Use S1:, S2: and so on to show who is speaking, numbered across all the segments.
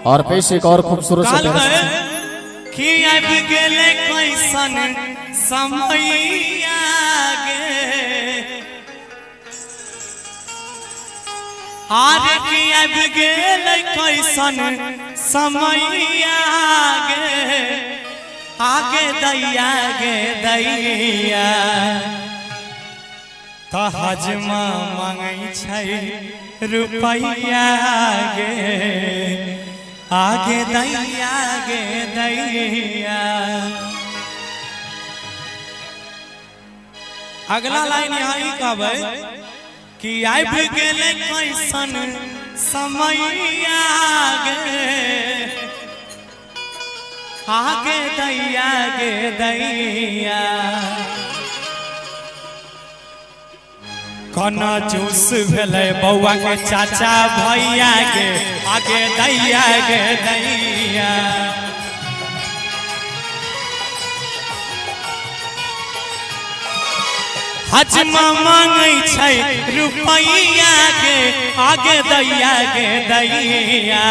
S1: और पेश एक और खूबसूरत से
S2: कहलकै
S1: प्यारा
S2: कि आबि गेलै कैसन समैया गे, आरे कि आबि गेलै कैसन समैया गे, आगे दैया गे दैया, तऽ हजमा मांगै छै रुपैया गे, आगे दैया गे दैया। अगला लाइन यहाँ ई कहबै कि आबि गेलै कैसन समैया गे, आगे दैया गे दैया। कोना जूस भेलै बौआ के चाचा भैया गे, आगे दैया गे दैया। हजमा मांगै छै रुपैया गे, आगे दैया गे दैया।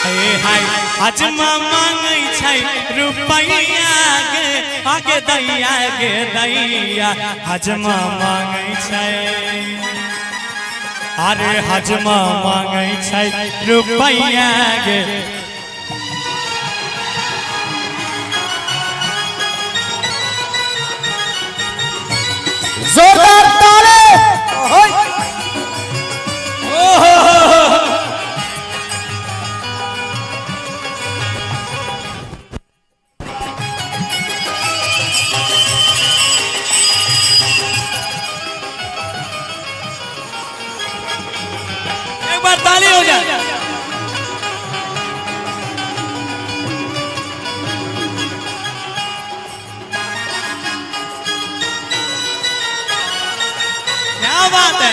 S2: हे हाय, हजमा मांगै छै रुपैया गे, आगे दैया गे दैया। हजमा मांगै छै, अरे हजमा मांगै छै रुपैया गे।
S1: जोरदार ताली।
S2: एक बार ताली हो जाए। क्या बात है।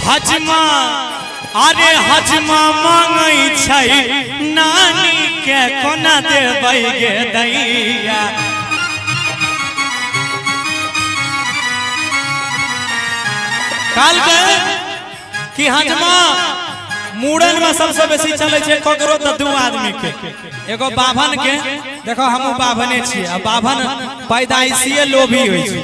S2: हजमा, अरे हजमा मांगै छै नानी के कोना देबै गे दैया। कहलकै कि हजमा मूड़न में सबसे बेसी चलै छै ककरो तऽ दू आदमी के, एगो बाभन के, देखो हमहूँ बाभने छियै, आ बाभन पैदाइशिये लोभी होइ छै।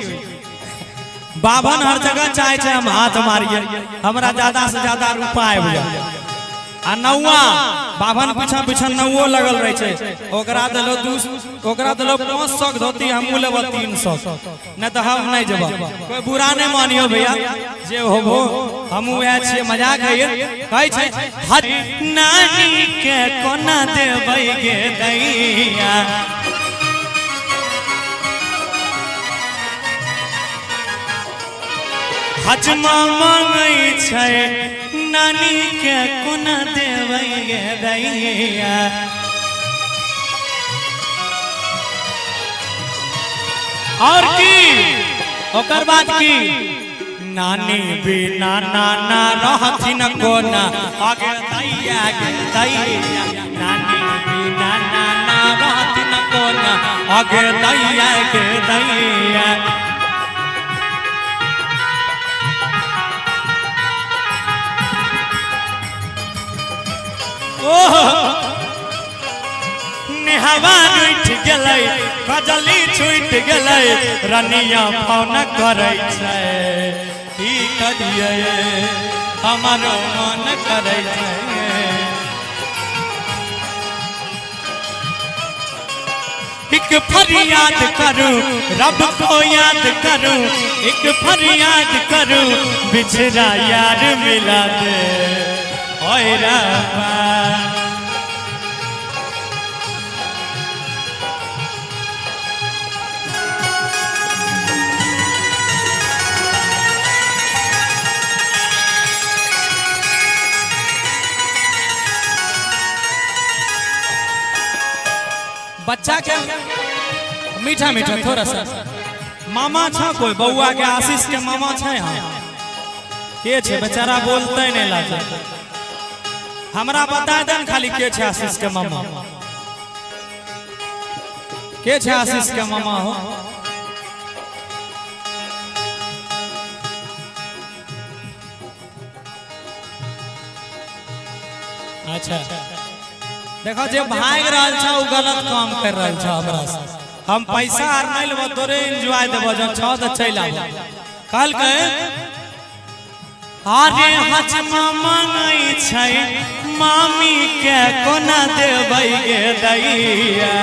S2: बाभन हर जगह चाहे छै हम हाथ मारिए, हमरा ज्यादा से ज्यादा रुपा आबि जाए। आ नौआ बाभन पीछा पीछा नौओ लगल रहे छै, ओकरा देलो दू, ओकरा देलो 500 के धोती, हमहूँ लेबो 300, नहीं तऽ हम नहीं जेबो। कोई बुरा नहीं मानियो भैया, जे होबो हमहूँ वएह छियै, मजाक है। कहै छै हज नानी के कोना देबै गे दैया। हजमा मांगै छै नानी के कोना देबै गे दैया। और की ओकर बाद की नानी बिना नाना रहथिन कोना, आगे दैया गे दैया। नानी बिना नाना रहथिन कोना, आगे दैया गे दैया। ओह नेहवा रूठि गेलै, कजली छूटि गेलै, रनिया फोन करै छै, की करियै हमरो मन करै छै। एक फरियाद करू रब को याद करू, एक फरियाद करू बिछड़ा यार मिला दे, ओए रब्बा। बच्चा के मीठा मीठा थोड़ा सा मामा छा कोई बउआ के आशीष के मामा छे? हाँ के छे बेचारा बोलते नहीं लाजे, हमरा बता दन खाली के छे आशीष के मामा। के छै आशीष के मामा हो? अच्छा देखो जे भाग रहल छ उ गलत काम कर रहल छ हमरा से। हम पैसा आर नहीं लेबो, तोरे एंजॉय देबो, जब छ त चलि आबो। कहलकै अरे हजमा मांगै छै मामी के कोना देबै गे दैया।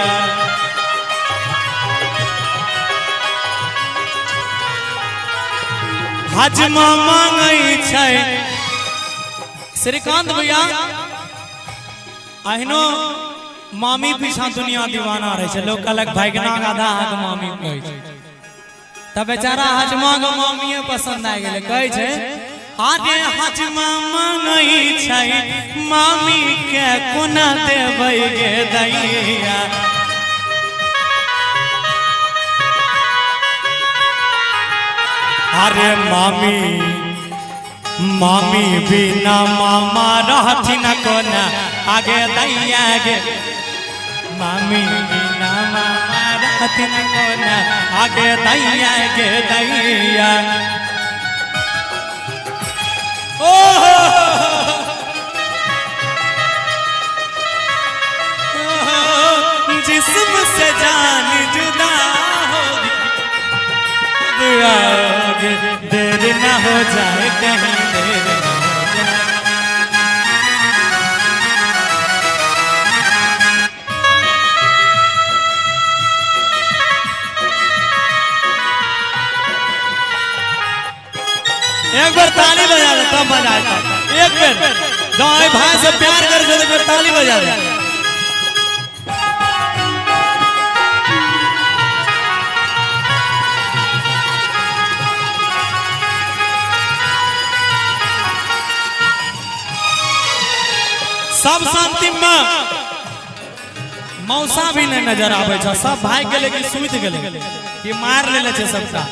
S2: हजमा मांगै छै। श्रीकांत भैया अहिनो मामी पीछा दुनिया दीवाना रहे छै, लोग कहलक भागना आधा हाथ मामी कहै छै, तब बेचारा हजमा के मामीए पसंद आ गेलै। कहै छै अरे हजमा मांगै छै मामी के कोना देबै गे दैया। अरे मामी मामी बिना मामा रहथिन कोना आगे दैया गे। मामी बिना मामा रहथिन कोना आगे दैया गे दैया। ओ जिस्म से जान जुदा होगी आओगे, देर ना हो जाए कहीं, देर ना हो जाए। एक बार ताली बजा दे तब मजा आता। एक बार जो आए भाई से प्यार कर जो, एक बार ताली बजा दे। सब अंतिम में मौसा भी नहीं नजर आवे छै, सब भाग गेलै कि सुति गेलै कि मार लेले छै सबटा,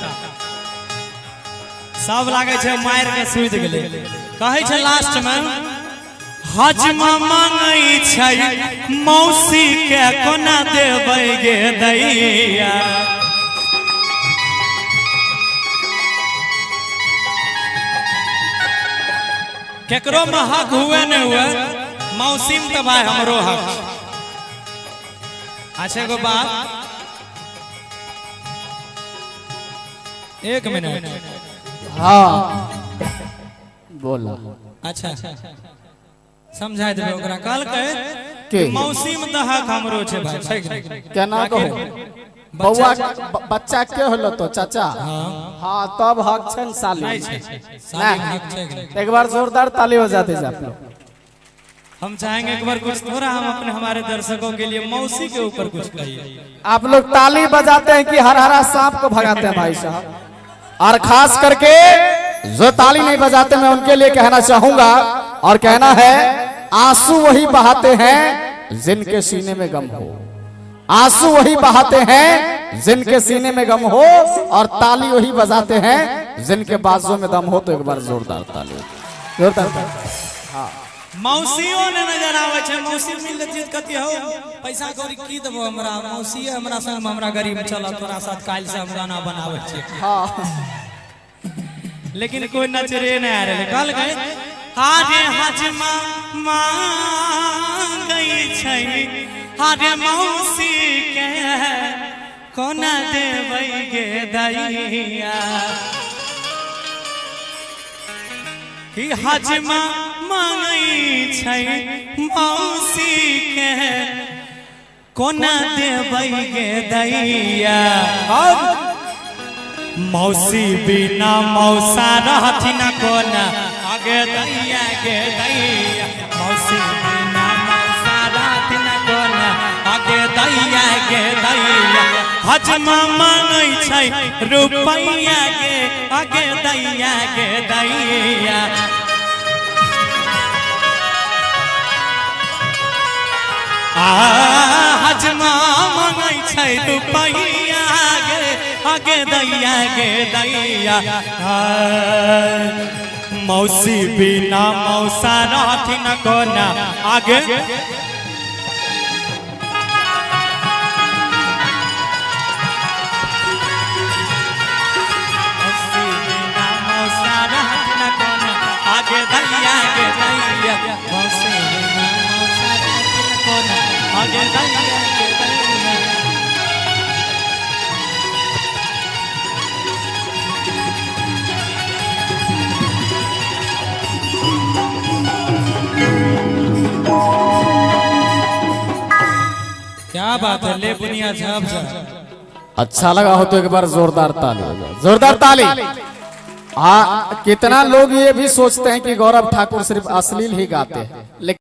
S2: सब लागे छै मार के सुति गेलै। कहै छै लास्ट में हजमा मांगै छै मौसी के कोना देबै गे दैया। केकरो में हक हुए नहीं हुए, मौसी में तो भाई हमरो हक। अच्छा एगो बात, एक मिनट।
S1: हाँ बोला।
S2: अच्छा समझा देबै ओकरा। कहलकै
S1: के?
S2: मौसी में तऽ हक हमरो छै भाई, छै कि नहि?
S1: केना कहू बौआ बच्चा के होलो तो चाचा? हाँ तब हक छै ने साली।
S2: नहि छै साली, हक छै कि नहि?
S1: एक बार जोरदार ताली बजा दीजिए आप लोग।
S2: हम चाहेंगे एक बार कुछ थोड़ा हम अपने हमारे दर्शकों के लिए मौसी के ऊपर कुछ कहिए।
S1: आप लोग ताली बजाते हैं कि हर हरा सांप को भगाते हैं भाई साहब? और खास करके जो ताली नहीं बजाते मैं उनके लिए कहना चाहूंगा, और कहना है आंसू वही बहाते हैं जिनके सीने में गम हो, आंसू वही बहाते हैं जिनके सीने में गम हो, और ताली वही बजाते हैं जिनके बाजू में दम हो। तो एक बार जोरदार ताली, जोरदार ताली।
S2: मौसियो ने नजर आवे छै, मौसी मिल लेती कथी हो पैसा कौड़ी की देबो हमरा, मौसी हमरा संग हमरा गरीब चल तोरा साथ काल्हि से हम गाना बनावे छियै।
S1: हाँ
S2: लेकिन कोई नजरे नहीं आ रहे। कहलकै अरे हजमा मांगै छै अरे मौसी के कोना देबै गे दैया। कि हजमा मांगै छै मौसी के कोना देबै गे दैया। और मौसी बिना मौसा रहथिन कोना आगे दैया गे दैया। मौसी बिना मौसा रहथिन कोना आगे दैया गे दैया। हजमा मांगै छै रुपैया गे आगे दैया गे दैया। आ हजमा मांगै छै रुपैया गे आगे दैया गे दैया। मौसी बिना मौसा रहथिन कोना आगे। आगे दैया के दैया। क्या बात है, ले बुनिया झाप झाप।
S1: अच्छा लगा हो तो एक बार जोरदार ताली हो जाए, जोरदार ताली। हाँ, कितना लोग ये भी सोचते हैं कि गौरव ठाकुर सिर्फ अश्लील ही गाते हैं, लेकिन